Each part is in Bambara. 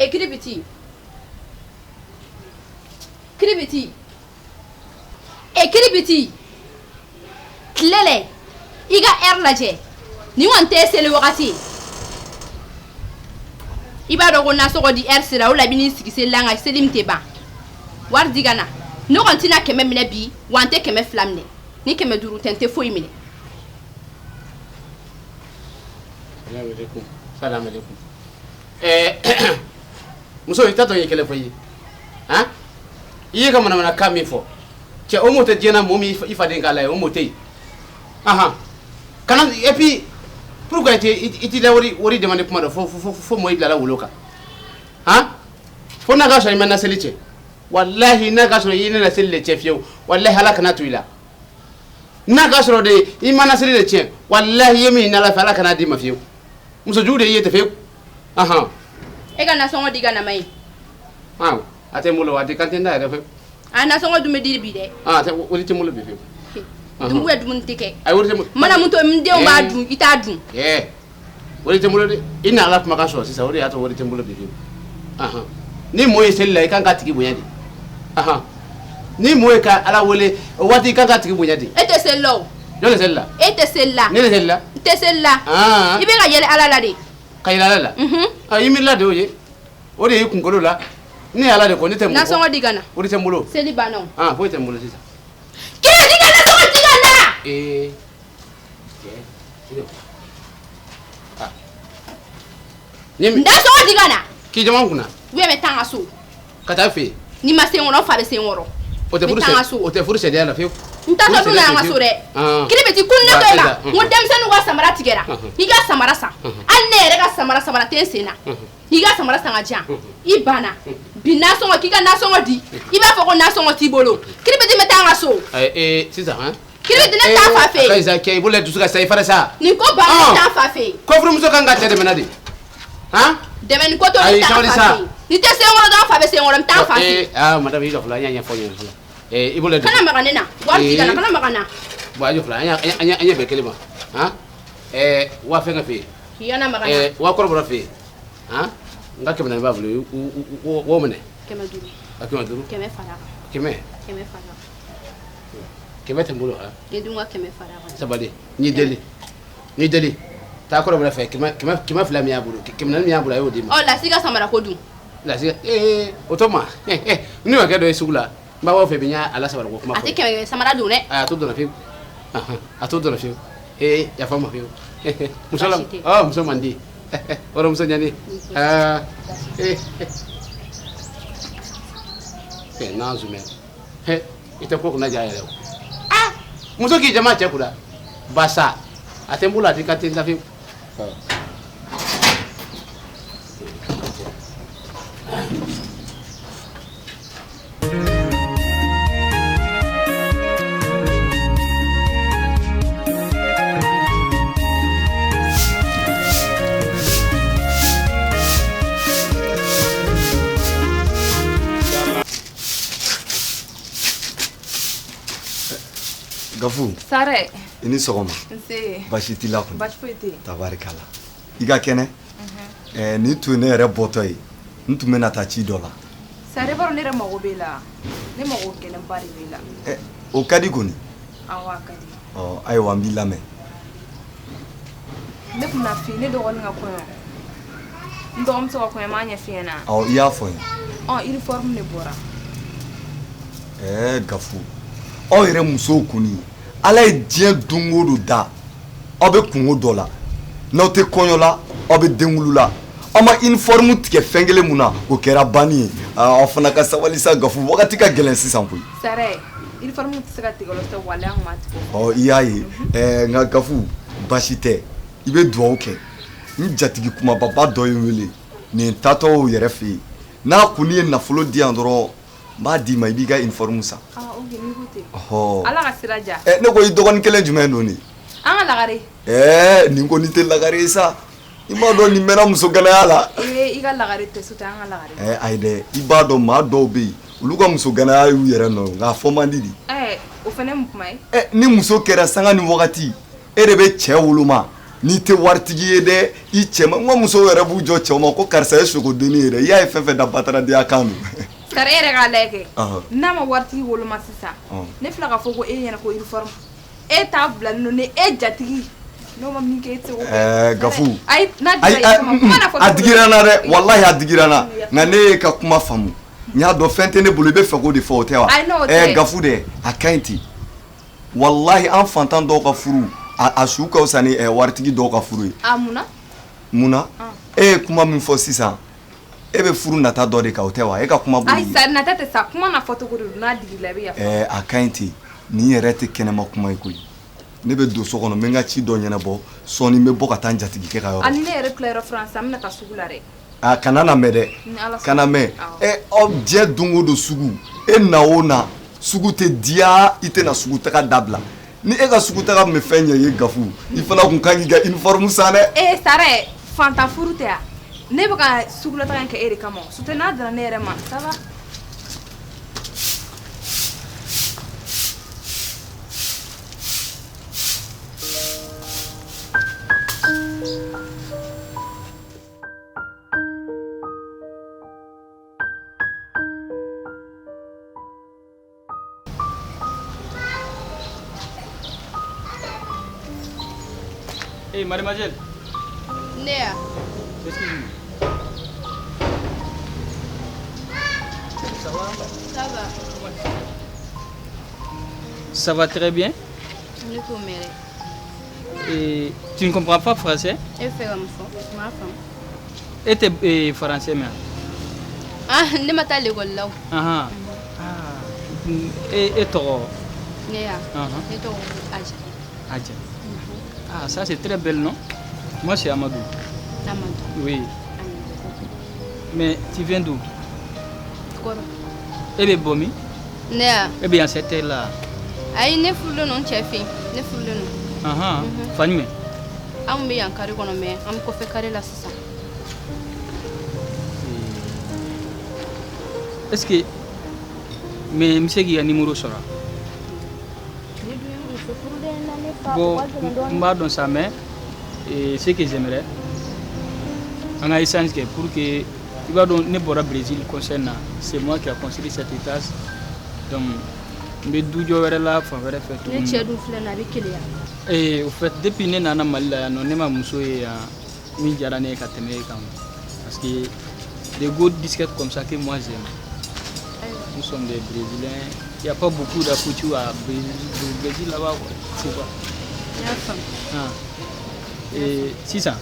E kiribiti, kiribiti, e kiribiti, tile lɛ, i ka heure lajɛ, nin kɔni tɛ seli wagati ye. I b'a dɔn ko nasɔngɔ di heure sera, o la i bɛ n'i sigi seli la, nka seli min tɛ ban. Wari di ka na. Ne kɔni tɛna 100 minɛ bi, wa n tɛ 200 minɛ. Ni 500 tɛ, n tɛ foyi minɛ. Salamalekun, salamalekun. Ɛɛ muso, i t'a dɔn n ye kelen fɔ i ye han? I ye ka manamanakan min fɔ, cɛ, o mɔ tɛ diɲɛ na mɔgɔ min i faden k'a la ye, o mɔ tɛ yen. Ahan, kana. Et puis pourquoi i t'i la wari demande kuma dɔ fo mɔgɔ i bila la wolo kan han? Fo n'a ka sɔrɔ i ma na seli cɛ, walahi, n'a ka sɔrɔ i ne na seli le cɛ fiyewu, walahi, Ala kana to i la. N'a ka sɔrɔ de i ma na seli le tiɲɛ, walahi, i ye min ɲini Ala fɛ, Ala kana d'i ma fiyewu. Muso jugu de y'i ye ten fiyewu, ahan. E ka nasɔngɔ di ka na ma ye. Ah, a tɛ n bolo, a tɛ kan tɛ n da yɛrɛ fiyewu. A nasɔngɔ dun bɛ di bi dɛ. Ah, a tɛ, wari tɛ n bolo bi fiyewu. Dumuni bɛ, dumuni tɛ kɛ. Ayi, wari tɛ n bolo. Mana mun to n denw b'a dun, i t'a dun. Ɛɛ, wari tɛ n bolo dɛ. I na Ala kumakan sɔrɔ sisan, o de y'a to wari tɛ n bolo bi fiyewu. Ahan, ni mɔɔ ye seli la, i kan k'a tigi bonya de. Ahan, ni mɔɔ ye ka Ala wele o waati, i kan k'a tigi bonya de. E tɛ seli la o. Jɔn de seli la? E tɛ seli la. Ne de seli la. N tɛ seli la. I bɛ ka yɛlɛ Ala la de. Ka yɛlɛ Ala la. Ah, i miirila de y'o ye, o de y'i kunkolo la. Ne ye Ala de ko, ne tɛ mɔgɔ. Nasɔngɔ di ka na. Wari tɛ n bolo. Seli banna o. Ah, foyi tɛ n bolo sisan. Kiri, di ka nasɔngɔ di ka na. Ee cɛ, ah, ni Nasɔngɔ di ka na. K'i jama kunna. Ou bien n bɛ taa n ka so. Ka taa fɛ yen. N'i ma se n kɔrɔ, n fa bɛ se n kɔrɔ. O tɛ furu N bɛ taa n ka so. O tɛ furu sariya la fiyewu. N taatɔ dun na an ka so dɛ. Kiribiti, kun ne ko e ma n ko denmisɛnninw ka samara tigɛra, i ka samara san. Hali ne yɛrɛ ka samara, samara tɛ n sen na. I ka samara san ka di yan, i banna. Bi nasɔngɔ, k'i ka nasɔngɔ di, i b'a fɔ ko nasɔngɔ t'i bolo. Kiribiti, n bɛ taa n ka so. Ee, sisan han. Kiribiti, ne taa fa fɛ yen. Ka sa kɛ i bolo dusu ka sa i fara sa. Nin ko banna, ne taa fa fɛ yen. Kɔfurumuso kan ka cɛ dɛmɛ na de han. Dɛmɛ ni ko to, ne taa fa fɛ yen. N'i tɛ se n kɔrɔ dɔrɔn, fa bɛ se n kɔrɔ, n bɛ taa fa fɛ yen. Aa madame, i jɔ fɔlɔ, an y'a ɲɛfɔ ɲɛna fɔlɔ. Ee, i bolo Kana maga ne na, wari di ka na, kana maga n na. Bon, a jɔ fɔlɔ, an ye bɛn kelen ma han. Ɛɛ, waa fɛn ka fɛ yen. K'i kana maga n na. Ɛɛ, waa kɔrɔbɔrɔ fɛ yen han, n ka 400 b'a bolo, o minɛ. 500. A 500. 100 fara a kan. 100. 100 fara a kan. 100 tɛ n bolo han. Ne dun ka 100 fara a kan. Sabali, n y'i deli, n y'i deli, taa kɔrɔbɔrɔ fɛ, 200 min y'a bolo, 400 min y'a bolo, a y'o d'i ma. Ɔ, Lasi ka samara ko dun? Lasi, ee, o to ma ne y'o kɛ dɔ ye sugu la, n b'a fɛ bi, n y'a la samara ko kuma fɔ. A tɛ 100 samara don dɛ. A t'o dɔn fiyewu, a t'o dɔn fiyewu. Ee, yafa n ma fiyewu. Muso la, ɔ, muso man di, wɔrɔmuso ɲani. Aa, ee, n'an zumɛ he, i tɛ ko kunna diya yɛrɛ o. Aa, muso k'i jama cɛ kunna basa, a tɛ n bolo, a tɛ ka tɛ n la fiyewu. Gafu. Sare. I ni sɔgɔma. Nse. Baasi t'i la kɔni? Baasi foyi tɛ yen. Tabarikala. I ka kɛnɛ? Ɛɛ, nin tun ye ne yɛrɛ bɔtɔ ye. N tun bɛna taa ci dɔ la. Sare, b'a dɔn ne yɛrɛ mago b'e la. Ne mago gɛlɛnba de b'e la. Ɛ, o ka di kɔni. Awɔ, a ka di. Ɔ, ayiwa, n b'i lamɛn. Ne tun bɛna f'i ye, ne dɔgɔnin ka kɔɲɔ. N dɔgɔmuso ka kɔɲɔ, n m'a ɲɛf'i ɲɛna. Awɔ, i y'a fɔ n ye. Ɔ, uniforme de bɔra. Ɛɛ Gafu, aw yɛrɛ musow kɔni, Ala ye diɲɛ don o don da, aw bɛ kunko dɔ la. N'aw tɛ kɔɲɔ la, aw bɛ denkunli la. Aw ma uniforme tigɛ fɛn kelen mun na, o kɛra banni ye. Aw fana ka sabali sa Gafu, wagati ka gɛlɛn sisan koyi. Sare, uniforme tɛ se ka tigɛ o la sisan, walahi an tun b'a tigɛ. Ɔ, i y'a ye. Ɛɛ, nka Gafu, baasi tɛ. I bɛ dugawu kɛ. N jatigi kumababa dɔ ye n wele nin taatɔ yɛrɛ fɛ yen. N'a kɔni ye nafolo di yan dɔrɔn, n b'a d'i ma, i b'i ka uniforme san. Ah, ok, n'i ko ten. Ɔhɔ. Ala ka sira diya. Ɛ, ne ko i dɔgɔnin kelen jumɛn don nin? An ka lagare. Ɛɛ, nin kɔni tɛ lagare ye sa. I m'a dɔn nin mɛnna muso ganaya la. Ee, i ka lagare tɛ so tɛ, an ka lagare. Ɛɛ, ayi dɛ, i b'a dɔn maa dɔw bɛ yen, olu ka muso ganaya y'u yɛrɛ nɔ ye, nka a fɔ man di de. Ɛɛ, o fana ye mun kuma ye? Ɛ, ni muso kɛra sanga ni wagati, e de bɛ cɛ woloma. N'i tɛ waritigi ye dɛ, i cɛ ma, n ka musow yɛrɛ b'u jɔ cɛw ma ko karisa ye sogodennin ye dɛ, i y'a ye fɛn fɛn da bataradenya kan don. Sara, e yɛrɛ k'a lajɛ kɛ, n'a ma waritigi woloma sisan, ne filɛ k'a fɔ ko e ɲɛna ko uniforme e t'a bilalen don ni e jatigi n'o ma min kɛ, e tɛ se k'o kɛ. Ɛɛ Gafu. Ayi, n'a digira i kama, kuma n'a fɔ A digira n na dɛ, walahi a digira n na, nka ne ye ka kuma faamu, n y'a dɔn fɛn tɛ ne bolo, i bɛ fɛ k'o de fɔ, o tɛ wa? Ayi, n'o tɛ. Ɛɛ Gafu dɛ, a ka ɲi ten, walahi an fantan dɔw ka furu a su ka fisa ni waritigi dɔw ka furu ye. A mun na? Mun na? E ye kuma min fɔ sisan, e bɛ furu nata dɔ de kan, o tɛ wa? E ka kuma b'o Ayi ye. sa, nata tɛ sa, kuma n'a fɔcogo de don, n'a digir'i la i bɛ yafa. Ɛɛ, a ka ɲi ten, nin yɛrɛ tɛ kɛnɛma kuma ye koyi. Ne bɛ don so kɔnɔ, n bɛ n ka ci dɔ ɲɛnabɔ, sɔɔni n bɛ bɔ ka taa n jatigikɛ ka yɔrɔ. Ani ne yɛrɛ tila yɔrɔ furan sisan, n bɛna taa sugu la dɛ. A kana na mɛn dɛ. Ni Ala sɔnna. Kana mɛn. Awɔ. Ɛ, aw diɲɛ don o don sugu, e na o na sugu tɛ diya, i tɛna sugu taga dabila. Ni e ka sugu taga tun bɛ fɛn ɲɛ i ye Gafu, i fana tun kan k'i ka uniforme san dɛ. Ee Sara, fantan furu tɛ yan, ne bɛ ka sugulataga in kɛ e de kama, surtout n'a dana ne yɛrɛ ma, ça va. Hey, mademoiselle. Ne ya. Excuse-moi. Ça va? Ça va. Ça va très bien. Ne t'o mɛn dɛ. Et tu ne comprends pas français? E bɛ fɛ ka mun fɔ? N m'a faamu. E tɛ français mɛn? Ah, ne ma taa l'école la o. Ah, ah. E tɔgɔ? Ne ya. Uh-huh. Ne tɔgɔ Aja. Adja. Ah, ça c'est très belle, non? Moi c'est Amadou. Amadou. Oui. Amadou. Mais tu viens d'où? Kɔrɔ. E bɛ bɔ min? Ne ya. E bɛ yan cette heure là. Ayi, ne furulen don n cɛ fɛ yen. Ne furulen don. Ah, fan jumɛn? Anw bɛ yan carré kɔnɔ, mais an bɛ kɔfɛ carré la sisan. Est-ce que mais n bɛ se k'i ka numéro sɔrɔ? Ne dun ye muso furulen na, ne fa. Bon, n b'a dɔn sa, mais ce que j'aimerais, an ka échange kɛ pour que i b'a dɔn ne bɔra Brésil concert na, c'est moi qui a construit cet étage, donc n bɛ du jɔ wɛrɛ la fan wɛrɛ fɛ Ne tuguni. cɛ dun filɛ nin ye, a bɛ keleya. Eh, au fait, depuis ne nana Mali la yan nɔ, ne ma muso ye yan min diyara ne ye ka tɛmɛ e kan, parce que des go disquettes comme ça que moi j'aime. Nous sommes des Brésiliens, il n'y a pas beaucoup d'Afoutus à Brésil, Brésil là-bas, quoi. Tu vois. N y'a faamu. Ah. Et sisan,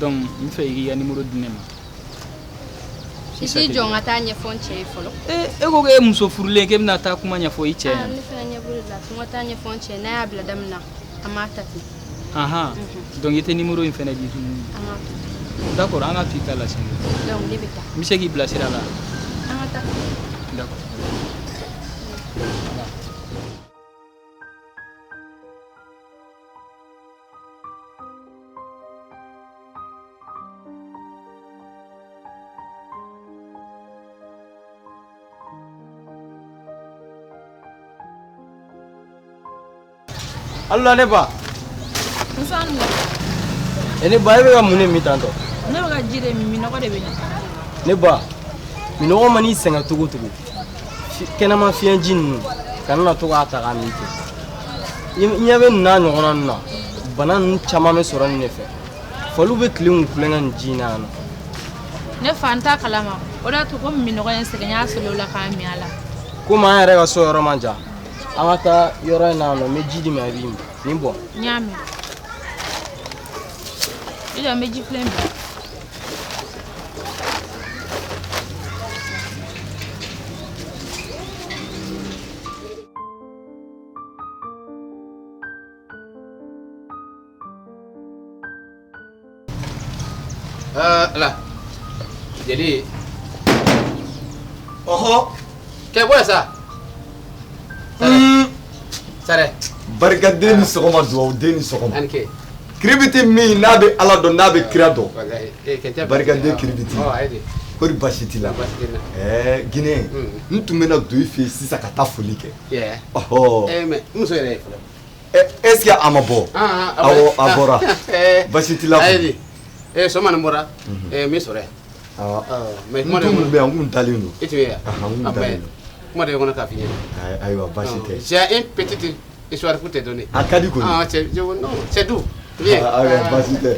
donc n fɛ i k'i ka numéro di ne ma. I Si ça k'i te jɔ dit. n ka taa ɲɛfɔ n cɛ ye fɔlɔ. Eh, e ko k'e muso furulen k'e bɛna taa kuma ɲɛfɔ i cɛ Ah, ɲɛna. ne fana ɲɛ b'o de la, n ka taa ɲɛfɔ n cɛ ye, n'a y'a bila da min na, an b'a ta ten. Ahan. Donc i tɛ numéro in fɛnɛ di tuguni? An k'a to ten. D'accord, an ka to i ta la siɲɛ. Donc ne bɛ taa. N bɛ se k'i bila sira la. An ka taa. D'accord. Voilà. Allo, ne ba. Musa. E ne ba, e bɛ ka mun de min tantɔ? Ne bɛ ka ji de min, minɔgɔ de bɛ na. Ne ba, minɔgɔ man'i sɛgɛn cogo o cogo, kɛnɛma fiɲɛji ninnu kana na to k'a ta k'a min ten. I ɲɛ bɛ nin n'a ɲɔgɔnna ninnu na, bana ninnu caman bɛ sɔrɔ nin de fɛ. Faliw bɛ tilen k'u tulonkɛ nin ji in na yan nɔ. Ne fa, n t'a kalama, o de y'a to komi minɔgɔ ye n sɛgɛn, n y'a sɔrɔ o la k'a min a la. Komi an yɛrɛ ka so yɔrɔ man jan, an ka taa yɔrɔ in na yan nɔ, n bɛ ji d'i ma, i b'i min. Nin bɔn. N y'a mɛn. I jɔ, n bɛ ji filen bila. Ala jeli. Ɔhɔ. Kɛ bɔ yan sa. Sare. Barikaden ni sɔgɔma, duwawuden ni sɔgɔma. Ani ke. Kiribiti min n'a bɛ Ala dɔn, n'a bɛ kira dɔn. Walahi, eh, kɛ tɛ. Barikaden kiribiti. Ɔ, ayi de. Kori baasi t'i la? Baasi tɛ n na. Ɛɛ Guinée, n tun bɛna don i fɛ yen sisan ka taa foli kɛ. Yɛ. Ɔhɔ. Eh, mais muso yɛrɛ ye fɔlɔ. Est ce que a ma bɔ? Awɔ, a bɔra. Basi t'i la? Ayi, sɔgɔma nin bɔra n b'i sɔrɔ yan. Mais kuma de kun bɛ yan, n kun dalen don. E tun bɛ yan? N kun dalen don. Kuma de bɛ n kɔnɔ k'a f'i ɲɛna. Ayiwa, basi tɛ. J'ai une petite histoire pour te donner. A ka di kɔni. Ah, c'est non, c'est doux. Viens. Ayiwa, basi tɛ.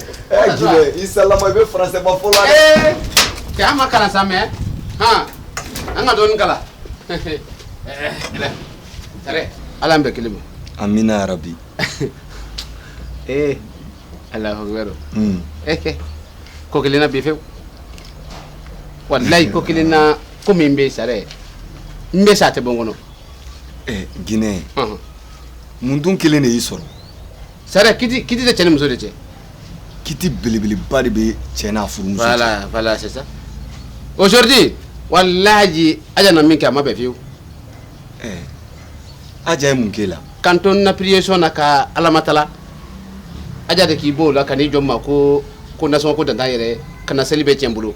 Jinɛ, i salama, i bɛ français ma fɔ la dɛ. Cɛ, an ma kalan sa, mais han, an ka dɔɔnin kalan. Tare, Ala an bɛɛ kelen ma. Amina yarabi. Allahu akbar. Kɛ ko kelen na bi fewu. Wallahi, ko kelen na, ko min bɛ sare, n bɛ sa, a tɛ bɔ n kɔnɔ. Ginɛ, mun dun kelen de y'i sɔrɔ? Sare, kiti kiti tɛ cɛ ni muso de cɛ. Kiti belebeleba de bɛ cɛ n'a furumuso cɛ. Voilà, voilà, c'est ça. Aujourd'hui, wallahi, Aja na min kɛ, a ma bɛn fiyewu. Aja ye mun k'e la? K'an to na prière na ka Alamatala, Aja de k'i b'o la ka n'i jɔ n ma ko nasɔngɔ ko dantan yɛrɛ ka na seli bɛ tiɲɛ n bolo.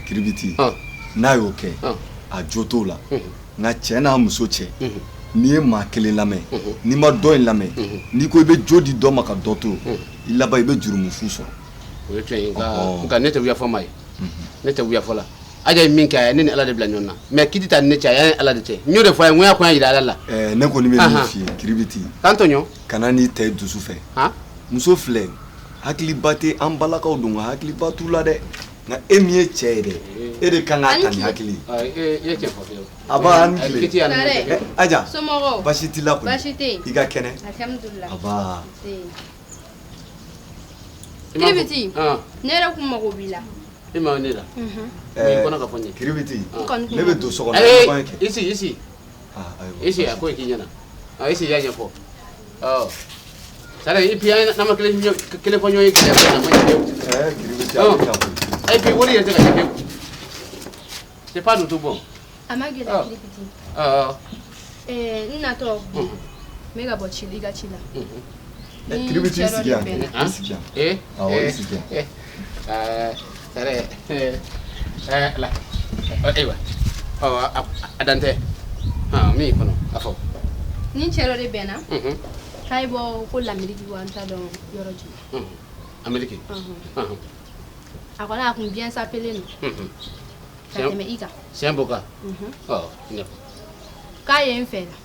Kiribiti, n'a y'o kɛ, a jo t'o la. Nka cɛ n'a muso cɛ, n'i ye maa kelen lamɛn, n'i ma dɔ in lamɛn, n'i ko i bɛ jo di dɔ ma ka dɔ to, i laban i bɛ jurumu fu sɔrɔ. O ye tiɲɛ ye, nka ne tɛ wuya fɔ maa ye, ne tɛ wuya fɔ la. Aja ye min kɛ, a ye ne ni Ala de bila ɲɔgɔn na, mais kiti t'a ni ne cɛ, a y'a ni Ala de cɛ. N y'o de fɔ a ye, n ko y'a koɲa jira Ala la. Ne kɔni bɛ min f'i ye, Kiribiti, k'an tɔɲɔ, kana n'i ta i dusu fɛ. Muso filɛ, hakiliba tɛ an balakaw don, nka hakiliba t'u la dɛ. Nka e min ye cɛ ye dɛ, e de kan k'a ta ni hakili ye. I ye tiɲɛ fɔ fiyewu. A ba, an ni tile. Aja, somɔgɔw? Basi t'i la kɔni? Basi tɛ yen. I ka kɛnɛ? Alhamdulilah. Aba. Kiribiti, ne yɛrɛ kun mago b'i la. I ma ne la? I kɔnɔ ka fɔ n ye. Kiribiti, ne bɛ don so kɔnɔ. I sigi, i sigi, i sigi. A ko k'i ɲɛna, i sigi, i y'a ɲɛfɔ. Sare, et puis n'an ma kelen kelen fɔ ɲɔgɔn ye, gɛlɛya bɛ na, ma ɲɛ fiyewu. Kiribiti, a bɛ ɲa koyi. Et puis wari yɛrɛ tɛ ka ɲɛ fiyewu. C'est pas du tout bon. A ma gɛlɛya, Kiribiti. N natɔ, n bɛ ka bɔ ci i ka ci la. Kiribiti, i sigi yan, i sigi yan. Awɔ, i sigi yan. Sare, la, ayiwa, a dan tɛ min kɔnɔ, a fɔ. Ni cɛ dɔ de bɛnna k'a ye bɔ ko l'Amérique wa, n t'a dɔn yɔrɔ jumɛn. Amérique? A kɔni, a kun bien sapelen don ka tɛmɛ i kan. C'est un beau gars. Ɔ, ɲɛfɔ. K'a ye n fɛ la,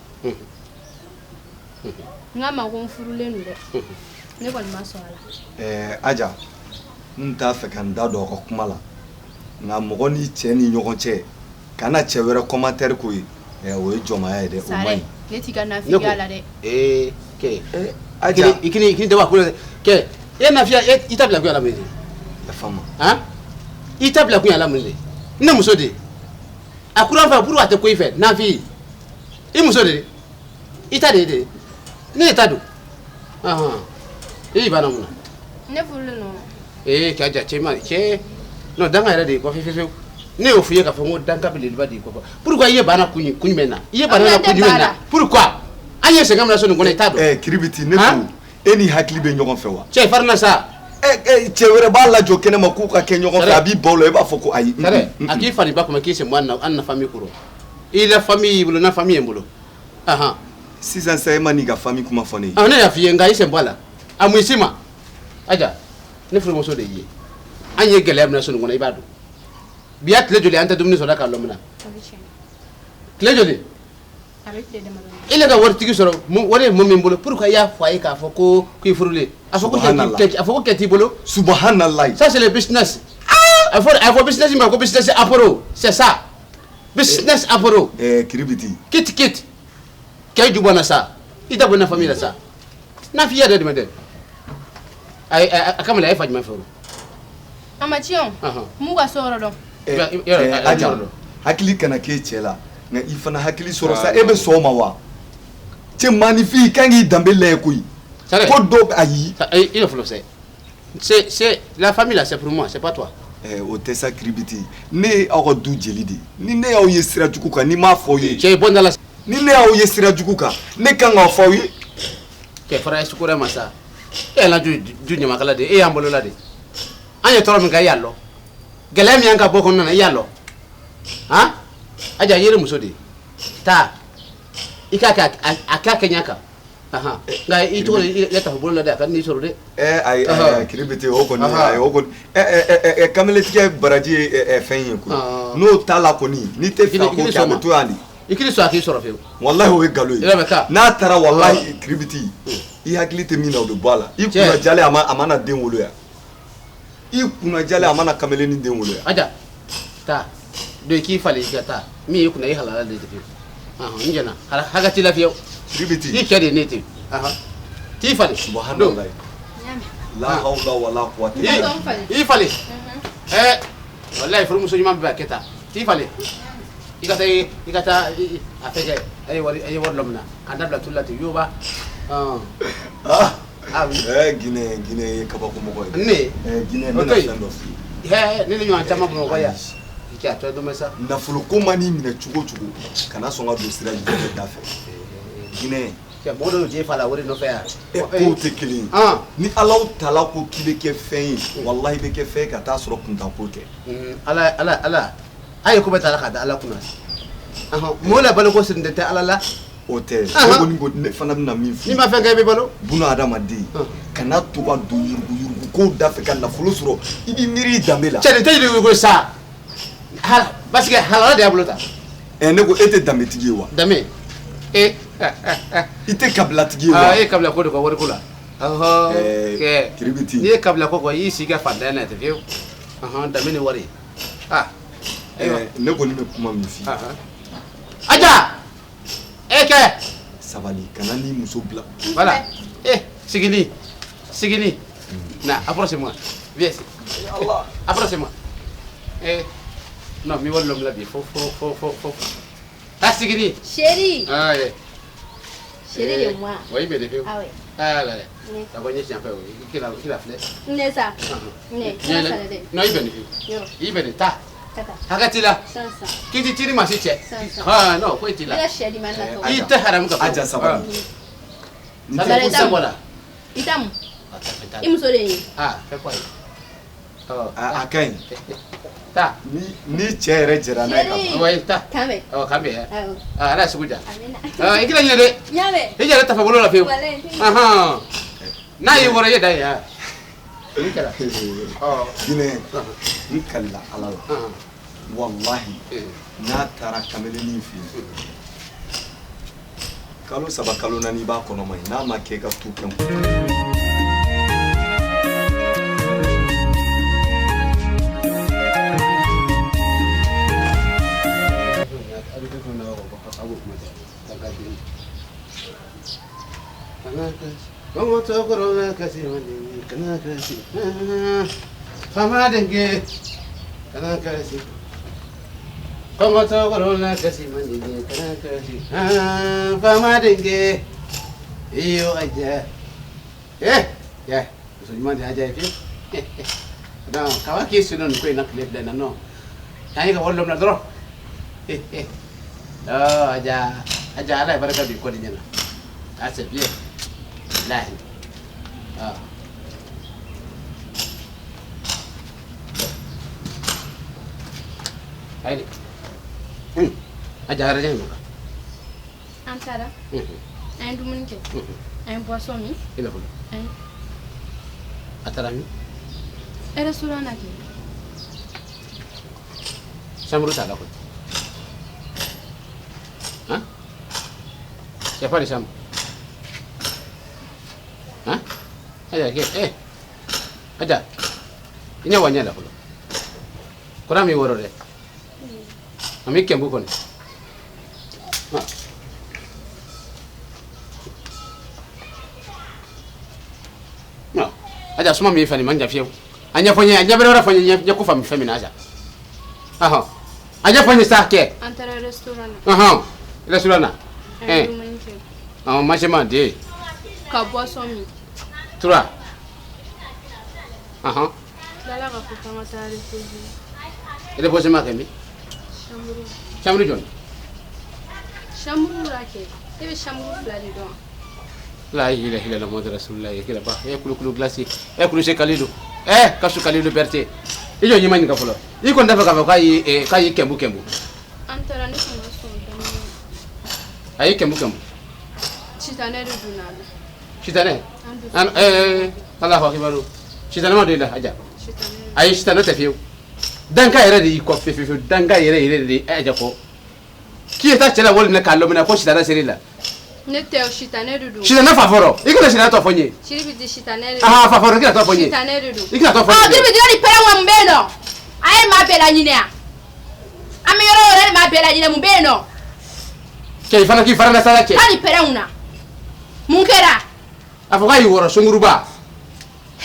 n k'a ma ko n furulen don dɛ, ne kɔni ma sɔn a la. Aja, n t'a fɛ ka n da don aw ka kuma la, nka mɔgɔ ni cɛ ni ɲɔgɔn cɛ, kana cɛ wɛrɛ commentaire k'o ye, o ye jɔnmaya ye dɛ, o man ɲi. Ne t'i ka nafigiya la dɛ. Kɛ Aja, i kini daba ko kɛ e nafiya, i ta bila kun y'a la mun de? Yafa ma. Han, i ta bila kun y'a la mun de? Ne muso de a kuran fɛ pour a tɛ ko i fɛ nafi, i muso de, i ta de ye de, ne de ta don. I y'i banna mun na? Ne furulen don. Cɛ, ja, cɛ ma cɛ non, danga yɛrɛ de y'i kɔ fiyewu. Ne y'o f'i ye k'a fɔ n ko danga belebeleba de y'i kɔ. Pourquoi i ye banna kun jumɛn na? I ye banna kun jumɛn na? Pourquoi an ye sɛgɛn min na so nin kɔnɔ, i t'a dɔn. Kiribiti, ne ko e ni hakili bɛ ɲɔgɔn fɛ wa? Cɛ, farina sa. Cɛ wɛrɛ b'a lajɔ kɛnɛ ma k'u ka kɛ ɲɔgɔn fɛ, a b'i baw la, i b'a fɔ ko ayi. Sare, a k'i fa ni ba kuma k'i sen bɔ an na famille kɔrɔ. I la famille y'i bolo, na famille ye n bolo. Sisan sa, e ma n'i ka famille kuma fɔ ne ye. Ne y'a f'i ye, nka i sen bɔ a la. A mun si ma? Aja, ne furumuso de y'i ye. An ye gɛlɛya min na so nin kɔnɔ, i b'a dɔn. Bi y'a tile joli an tɛ dumuni sɔrɔ k'a lɔ min na? Tile joli? E le ka waritigi sɔrɔ, wari ye mun min bolo, pourquoi i y'a fɔ a ye k'a fɔ ko k'i furulen? A fɔ ko a fɔ ko kɛ t'i bolo. Subahanallahi. Ça, c'est le business. A fɔ business ma ko business aporo, c'est ça. Business aporo. Kiribiti. Kit kit. Kɛ ju bɔ na sa. I da bɔ na famille la sa. N'a f'i yɛrɛ dɛmɛ dɛ. A kamalen, a ye fa jumɛn fɛ o? A ma tiɲɛ o, m'u ka so yɔrɔ dɔn. Aja, hakili kana k'e cɛ la, nka i fana hakili sɔrɔ sa, e bɛ sɔn o ma wa? Cɛ maanifin, i kan k'i danbe lajɛ koyi. Ko dɔw ayi. I yɛrɛ fɔlɔ, c'est la famille là, c'est pour moi, c'est pas toi. O tɛ sa, Kiribiti, ne ye aw ka du jeli de ye. Ni ne y'aw ye sira jugu kan, ni m'a fɔ aw ye. Cɛ, bɔ n da la. Ni ne y'aw ye sira jugu kan, ne kan k'a fɔ aw ye. Cɛ, fara sukoro ma sa. E y'an du ɲamakala de ye, e y'an bolola de ye. An ye tɔɔrɔ min kɛ, e y'a lɔn. Gɛlɛya min y'an ka bɔ kɔnɔna na, i y'a lɔn. Han, Aja, i ye ne muso de ye. Taa i k'a kɛ, a k'a kɛ ɲɛ kan. Nka i tɔgɔ i tafe bolo la dɛ, a ka n'i sɔrɔ dɛ. Ayi ayi, kiribiti o kɔni, ayi o kɔni, kamaletigɛ baraji ye fɛn ye koyi. N'o t'a la kɔni, n'i tɛ fɛ a k'o kɛ, a bɛ to yan de. I k'i sɔn a k'i sɔrɔ fiyewu. Walahi o ye nkalon ye. N'a taara, walahi kiribiti, i hakili tɛ min na, o bɛ bɔ a la. I kunna jalen, a ma na den wolo yan. I kunna jalen, a ma na kamalenin den wolo yan. Aja, taa don i k'i falen, i ka taa min y'i kunna, i halala de fiyewu. N jɛna hakɛ t'i la fiyewu. Kiribiti. I cɛ de ye ne ten. T'i falen. Subahanallahi. La hawla wala quwwata. I falen. Walahi furumuso ɲuman bɛ a kɛ tan. T'i falen. I ka taa, i ka taa a fɛ kɛ, a ye wari, a ye wari dɔ minɛ k'a dabila tulu la ten yoba. Guinée, Guinée ye kabako mɔgɔ ye. Ne. Guinée, n bɛna fɛn dɔ f'i ye. Ne ni ɲɔgɔn caman Bamakɔ yan. I kɛ a tɔ dɔn sa. Nafolo ko man'i minɛ cogo o cogo, kana sɔn ka don sira jugu da fɛ. Guinée. Cɛ, mɔgɔ dɔw je fa la wari nɔfɛ yan. Kow tɛ kelen ye. Ni Ala tala ko k'i bɛ kɛ fɛn ye, walahi i bɛ kɛ fɛn ye ka taa sɔrɔ kuntan ko tɛ. Ala ala ala. A ye ko bɛɛ ta k'a da Ala kunna. Mɔgɔ la baloko sirilen tɛ Ala la. O tɛ. Ne kɔni ko, ne fana bɛna min f'i ye. N'i ma fɛn kɛ, i bɛ balo. Buna hadamaden, kana to ka don yurugu yurugu kow da fɛ ka nafolo sɔrɔ, i b'i miiri i danbe la. Cɛ, nin tɛ yurugu ko sa. Parce que halala de y'a bolo ta. Ne ko e tɛ danbetigi ye wa? Danbe. I tɛ kabilatigi ye wa? E ye kabila ko de kɔ wariko la. Kiribiti. N'i ye kabila ko kɔ, i y'i sigi ka fantanya na ten fiyewu. Danbe ni wari. Ne kɔni bɛ kuma min f'i ye. Aja! Kɛ. Sabali, kana n'i muso bila. Voilà. Sigini. Sigini. Na, approche-moi. Viens ici. Approche-moi. Non, mi wari lɔn bi fo fo fo fo fo. Ah, Sigini. Chérie. Ah, oui. Chérie de moi. Oui, mais de Ah oui. Ah là là. D'accord, n ye tiɲɛ fɛ o. I k'i la filɛ. Ne sa. Ne. Non, i bɛ nin fiyewu. I bɛ nin ta. Hakɛ t'i la. K'i ti tiri maa si cɛ. Ah non, foyi t'i la. I ka sɛ di ma na I tɛ haramu ka fɔ. Aja, sabali. Sabali, i bɔ la. I t'a mun. I muso de ye. Ah, fɛn kɔ ye. A ka ɲi. Taa. Ni cɛ yɛrɛ jɛra n'a ye ka ban. Oui, taa. Kan bɛn. Kan bɛn. Awɔ. Ala ye sugu ja. Amina. I kila ɲinɛ dɛ. N y'a mɛn. I yɛrɛ tafe bolo la fiyewu. Walayi. N'a y'i wɔrɔ, i ye da ye. Nin kɛra. Guinée, n kalila Ala la. Walahi, n'a taara kamalenin fɛ yen, kalo 3 kalo 4 i b'a kɔnɔma ye, n'a ma kɛ i ka tu kɛ n kun. Fama dengue, kana kasi. Kɔngɔ tɔgɔrɔ la kasi man di kana kasi. Fama dengue, iyo aja. Ya, muso ɲuman de aja ye fiyewu. Donc, kaba k'i sen nin ko in na tile fila in na non. K'an ye ka wari dɔ minɛ dɔrɔn. Aja, aja, Ala ye barika don i kɔ de ɲɛna. Ah, c'est bien. Wallahi. Ah. Ayi. Aja yɛrɛ ɲɛ kan. An taara. An ye dumuni kɛ. An ye boisson min. I bɛ fɔlɔ. A taara min? Restaurant na kɛ. Chambre t'a la koyi. Hein? Y a pas de chambre. Hein? Aja, Aja. I ɲɛ wa ɲɛ la fɔlɔ. Kɔrɔ min wɔrɔ dɛ. A m'i kɛnbu kɔni. Non. Aja, suma min fɛ nin man jan fiyewu. A ɲɛfɔ n ye, a ɲɛ bɛrɛ wɛrɛ fɔ n ye, ɲɛ ko faamu fɛn min na Aja. A ɲɛfɔ n ye sa kɛ. An taara restaurant na. Restaurant na. An ye dumuni kɛ. Mangement 2. Ka boisson min. 3. Tilala k'a fɔ k'an ka taa reposer. Reposer ma kɛ min? Chambre. Chambre jɔn? Chambre la kɛ. E bɛ chambre 2 de dɔn. La ilaha illallah Muhammadu rasulullah kira ba. Kulu kulu glace. Kulu se Kalilu. Kasu Kalilu Berté. I jɔ ɲɛma ɲininka fɔlɔ. I kɔni t'a fɛ k'a fɔ k'a y'i kɛnbu kɛnbu. An taara, ne tun ma sɔn daminɛ. A y'i kɛnbu kɛnbu. Tu Sitanɛ de donna a la. Sitanɛ? Alahu akibaru. Sitanɛ ma don i la Aja. Ayi, sitanɛ tɛ fiyewu. Danka yɛrɛ de y'i kɔ fiyewu fiyewu. Danka yɛrɛ yɛrɛ de ye Aja kɔ. K'i ye taa cɛ la wari minɛ k'a lɔ minɛ ko sitanɛ ser'i la. Ne tɛ o, sitanɛ de don. Sitanɛ fa fɔlɔ. I kana sitanɛ tɔ fɔ n ye. Kiribiti, sitanɛ de don. Aa, fa fɔlɔ, i kana tɔ fɔ n ye. Sitanɛ de don. I kana tɔ fɔ n ye. Ɔ, kiribiti, ni pɛrɛn wa mun bɛ yen nɔ? A ye maa bɛɛ laɲinɛ yan. An bɛ yɔrɔ o yɔrɔ, e maa bɛɛ laɲinɛ, mun bɛ yen nɔ? Cɛ, i fana k'i fara la sa cɛ. Taa ni pɛrɛn kunna. Mun kɛra? A fɔ k'a y'i wɔrɔ sunkuruba.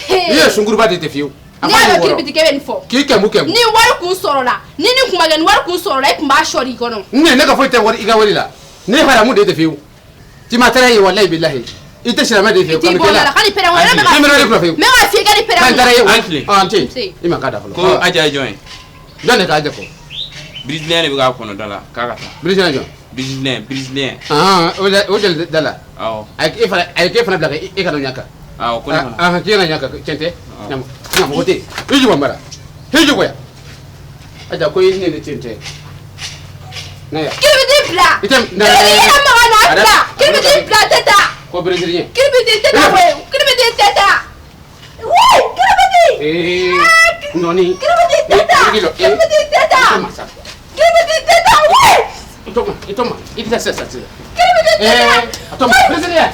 I ye sunkuruba de tɛ fiyewu. Ne y'a dɔn kiribiti k'e bɛ nin fɔ. K'i kɛmu kɛmu. Ni wari kun sɔrɔla, ni nin kun ma kɛ, ni wari kun sɔrɔla, e kun b'a sɔri i kɔnɔ. Ne ka foyi tɛ wari i ka wari la. Ne haramu de tɛ fiyewu. Ti ma tɛrɛ ye walayi bilahi. I tɛ silamɛ de fiyewu. I t'i bɔ la ka ni pɛrɛn kɔnɔ. Ne bɛ wari kunna fiyewu. N bɛ ka f'i ye k'a ni pɛrɛn K'an taara ye. An tilen. An tilen. I ma k'a da fɔlɔ. Ko Aja ye jɔn ye? Jɔn de k'a Aja kɔ? Brésilien de bɛ k'a kɔnɔ da la k'a ka taa. Brésilien jɔn? Brésilien, Brésilien. O jeli da la. Awɔ. A ye e fana, a ye k'e fana bila e ka na ɲa kan. Awɔ, ko ne fana. Ah, k'e na ɲa kan, tiɲɛ tɛ? Ɲamɔgɔ tɛ yen. I jɔ mara. I jɔ yan. Aja ko i ni ne tiɲɛ tɛ. Na yan. Kiribiti bila. I tɛ Kiribiti yɛrɛ maga n'a bila. Kiribiti bila tɛ taa. Ko Brésilien. Kiribiti tɛ taa koyi. Kiribiti tɛ taa. Wee, kiribiti. Ee, nɔni. Kiribiti tɛ taa. Kiribiti tɛ taa. Kiribiti tɛ taa wee. I to ma, i to ma. I tɛ taa sisan sisan. Kiribiti tɛ taa. A to ma, Brésilien.